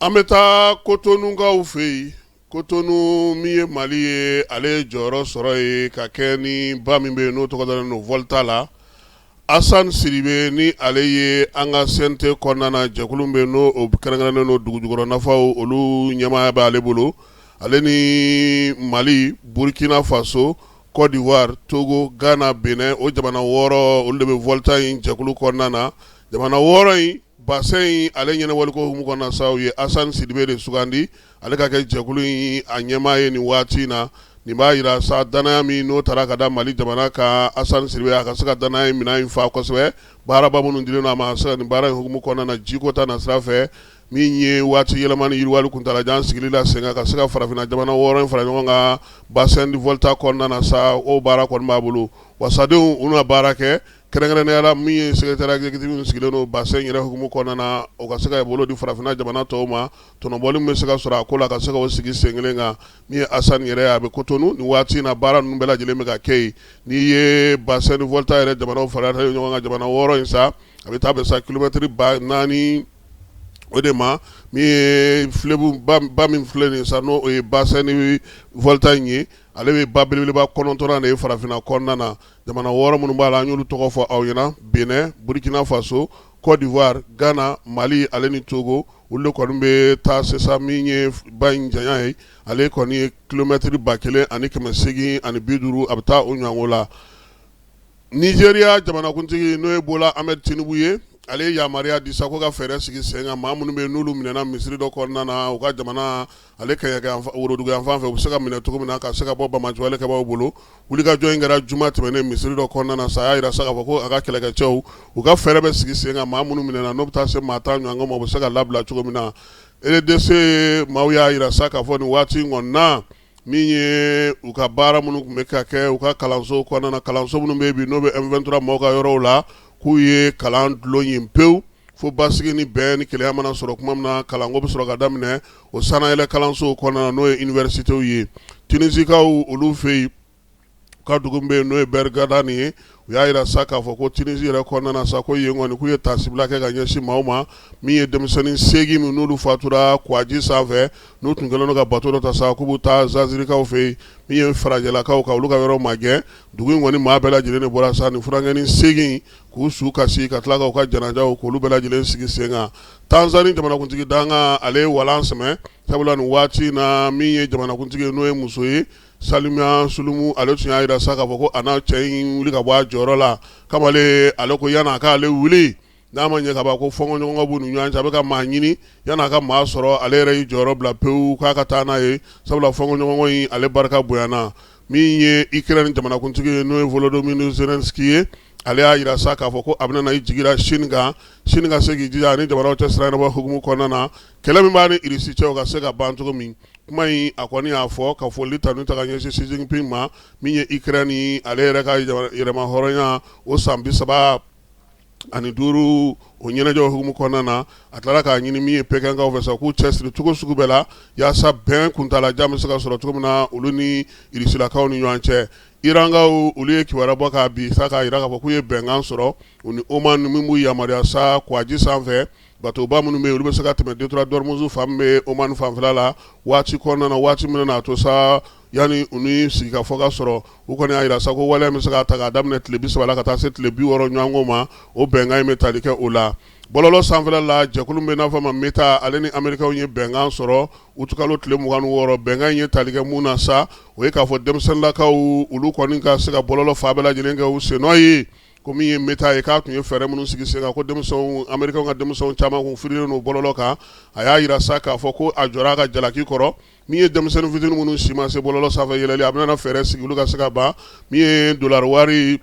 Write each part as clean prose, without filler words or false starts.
An bɛ taa Kotonukaw fɛ yen. Kotonu min ye Mali ye, ale ye jɔyɔrɔ sɔrɔ yen ka kɛ ni ba min bɛ yen n'o tɔgɔ dalen don Volta la. Asan Sidibe ni ale ye an ka CNT kɔnɔna na jɛkulu bɛ n'o kɛrɛnkɛrɛnnen don dugujukɔrɔ nafaw olu ɲɛmaaya bɛ ale bolo, ale ni Mali, Burkina Faso, Côte d'Ivoire, Togo, Ghana, Benin, o jamana 6 olu de bɛ Volta in jɛkulu kɔnɔna na. Jamana 6 in bassin in ale ɲɛnabɔliko hukumu kɔnɔna sa, u ye Asan Sidibe de sugandi ale ka kɛ jɛkulu in a ɲɛmaa ye nin waati in na. Nin b'a jira sa dannaya min n'o taara ka da Mali jamana kan, Asan Sidibe a ka se ka dannaya in minɛn in fa kosɛbɛ. Baaraba minnu dilen don a ma, a se ka nin baara in hukumu kɔnɔna na jiko ta nasira fɛ, min ye waati yɛlɛma ni yiriwali kuntaalajan sigili la sen kan, ka se ka farafinna jamana 6 in fara ɲɔgɔn kan bassin du Volta kɔnɔna na sa, o baara kɔni b'a bolo. Wasadenw u na baara kɛ kɛrɛnkɛrɛnnenya la min ye secrétaire exécutif min sigilen don bassin yɛrɛ hukumu kɔnɔna na, o ka se ka bolo di farafinna jamana tɔw ma, tɔnɔbɔli min bɛ se ka sɔrɔ a ko la ka se ka o sigi sen kelen kan. Min ye Asan yɛrɛ ye, a bɛ Kotonu nin waati in na, baara ninnu bɛɛ lajɛlen bɛ ka kɛ yen. N'i ye bassin du Volta yɛrɛ jamanaw fara ɲɔgɔn kan, jamana 6 in sa, a bɛ taa bɛn sa kilomɛtiri 4000 o de ma. Min ye fleuve ba min filɛ nin sa, n'o ye bassin du Volta in ye, ale bɛ ba belebeleba 9nan de ye farafinna kɔnɔna na. Jamana 6 minnu b'a la, an y'olu tɔgɔ fɔ aw ɲɛna: Benin, Burkina Faso, Côte d'Ivoire, Ghana, Mali ale ni Togo. Olu de kɔni bɛ taa sisan. Min ye ba in janya ye, ale kɔni ye kilomɛtiri 1850, a bɛ taa o ɲɔgɔn la. Nizeriya jamanakuntigi n'o ye Bola Ahmed Tinubu ye, ale ye yamaruya di sa ko ka fɛɛrɛ sigi sen kan, maa minnu bɛ n'olu minɛna misiri dɔ kɔnɔna na u ka jamana ale kɛɲɛka woroduguyanfan fɛ, u bɛ se ka minɛ cogo min na ka se ka bɔ banbaanciwalekɛbaaw bolo. Wulikajɔ in kɛra juma tɛmɛnen misiri dɔ kɔnɔna na sa. A y'a jira sa k'a fɔ ko a ka kɛlɛkɛcɛw u ka fɛɛrɛ bɛ sigi sen kan, maa minnu minɛna n'o bɛ taa se maa 10 ɲɔgɔn ma, u bɛ se ka labila cogo min na. RDC maaw y'a jira sa k'a fɔ nin waati in kɔni na, min ye u ka baara minnu tun bɛ ka kɛ u ka kalanso kɔnɔna na, kalanso minnu bɛ bi n'o bɛ M23 maaw ka yɔrɔw la, k'u ye kalan dulon yen pewu fo basigi ni bɛn ni kelenya mana sɔrɔ tuma min na, kalanko bɛ sɔrɔ ka daminɛ o sannayɛlɛ kalansow kɔnɔna na, n'o ye universitéw ye. Tunisikaw olu fɛ yen, ka dugu bɛ yen n'o ye Bɛrigadani ye, u y'a jira sa k'a fɔ ko Tunisi yɛrɛ kɔnɔna na sa, ko yen kɔni k'u ye taasibila kɛ ka ɲɛsin maaw ma, min ye denmisɛnnin 8 min n'olu fatura kwaji sanfɛ, n'u tun kɛlen don ka bato dɔ ta sa k'u bɛ taa Zazirikaw fɛ yen, min ye farajɛlakaw ka olu ka yɔrɔ magɛn. Dugu in kɔni maa bɛɛ lajɛlen de bɔra sa, nin furakɛni 8 k'u su kasi, ka tila k'u ka janajaw k'olu bɛɛ lajɛlen sigi sen kan. Tanzanie jamanakuntigi dankan, ale ye walan sɛmɛ, sabula nin waati in na, min ye jamanakuntigi ye n'o ye muso ye, Samia Suluhu, ale tun y'a jira sa k'a fɔ ko a n'a cɛ in wuli ka bɔ a jɔyɔrɔ la. Kamalen ale ko yan'a k'ale wuli, n'a ma ɲɛ ka ban ko fɔnkɔɲɔgɔnkɔ b'u ni ɲɔgɔn cɛ, a bɛ ka maa ɲini, yan'a ka maa sɔrɔ, ale yɛrɛ y'i jɔyɔrɔ bila pewu k'a ka taa n'a ye, sabula fɔnkɔɲɔgɔnkɔ in ale barika bonyana. Min ye Ukraine jamanakuntigi ye n'o ye Volodymyr Zelensky ye, ale y'a jira sa k'a fɔ ko a bɛna na i jigi da Chine kan, Chine ka se k'i jija ani jamanaw cɛ sira ɲɛnabɔ hukumu kɔnɔna na, kɛlɛ min b'a ni Russie cɛ, o ka se ka ban cogo min. Kuma in a kɔni y'a fɔ ka foli tanu ta ka ɲɛsin Xi Jinping ma, min ye Ukraine ale yɛrɛ ka yɛrɛmahɔrɔnya o san 35 o ɲɛnajɛ hukumu kɔnɔna na. A tilara k'a ɲini min ye Pékinkaw fɛ sa, k'u cɛsiri cogo sugu bɛɛ la yaasa bɛn kuntaalajan bɛ se ka sɔrɔ cogo min na olu ni Rusilakaw ni ɲɔgɔn cɛ. Irankaw olu ye kibaruya bɔ k'a bi sa k'a jira k'a fɔ k'u ye bɛnkan sɔrɔ u ni Oman min b'u yamaruya sa kwaji sanfɛ, batoba minnu bɛ yen, olu bɛ se ka tɛmɛ détroit d'Ormuz fan min bɛ Oman fanfɛla la waati kɔnɔna na, waati min n'a to sa yanni u ni sigikafɔ ka sɔrɔ. U kɔni y'a jira sa ko waleya bɛ se ka ta k'a daminɛ tile 30 la ka taa se tile 60 ɲɔgɔn ma, o bɛnkan in bɛ tali kɛ o la. Bɔlɔlɔ sanfɛla la, jɛkulu bɛ n'a fɔ ma Meta, ale ni Amerikaw ye bɛnkan sɔrɔ utikalo tile 26. Bɛnkan in ye tali kɛ mun na sa? O ye k'a fɔ denmisɛnninlakaw olu kɔni ka se ka bɔlɔlɔ fan bɛɛ lajɛlen kɛ u sennɔ ye. Ko min ye Meta ye, k'a tun ye fɛɛrɛ minnu sigi sen kan, ko denmisɛnw, Amerikaw ka denmisɛnw caman kun firilen don bɔlɔlɔ kan, a y'a jira sa k'a fɔ ko a jɔra a ka jalaki kɔrɔ. Min ye denmisɛnnin fitinin minnu si ma se bɔlɔlɔ sanfɛ yɛlɛli, a bɛna fɛɛrɛ sigi olu ka se ka ban. Min ye dolari wari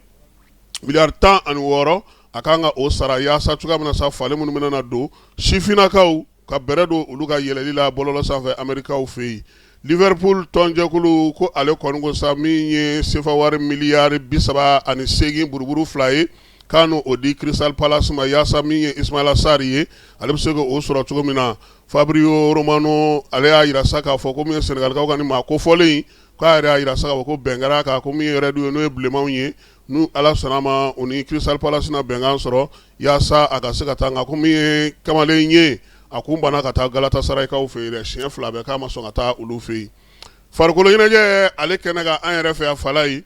miliyari 16, a kan ka o sara yaasa cogoya min na sa, falen minnu bɛna na don sifinnakaw ka bɛrɛ don olu ka yɛlɛli la bɔlɔlɔ sanfɛ Amerikaw fɛ yen. Liverpool tɔnjɛkulu ko ale kɔni ko sa, min ye sefa wari miliyari 38 buruburu 2 ye, k'a n'o di Crystal Palace ma yaasa min ye Ismaila Sarr ye, ale bɛ se k'o sɔrɔ cogo min na. Fabrizio Romano ale y'a jira sa k'a fɔ ko min ye Senegalikaw ka ni maa kofɔlen in, k'a yɛrɛ y'a jira sa k'a fɔ ko bɛn kɛra a kan, ko min ye Reds ye, n'o ye bilenmanw ye, n'u Ala sɔnna a ma, u ni Crystal Palace na bɛnkan sɔrɔ yaasa a ka se ka taa. Nka ko min ye kamalen ye, A kun banna ka taa Galatasaraykaw fɛ yen dɛ, siɲɛ 2 bɛɛ k'a ma sɔn ka taa olu fɛ yen. Farikolo ɲɛnajɛ ale kɛnɛ kan an yɛrɛ fɛ yan Falayi.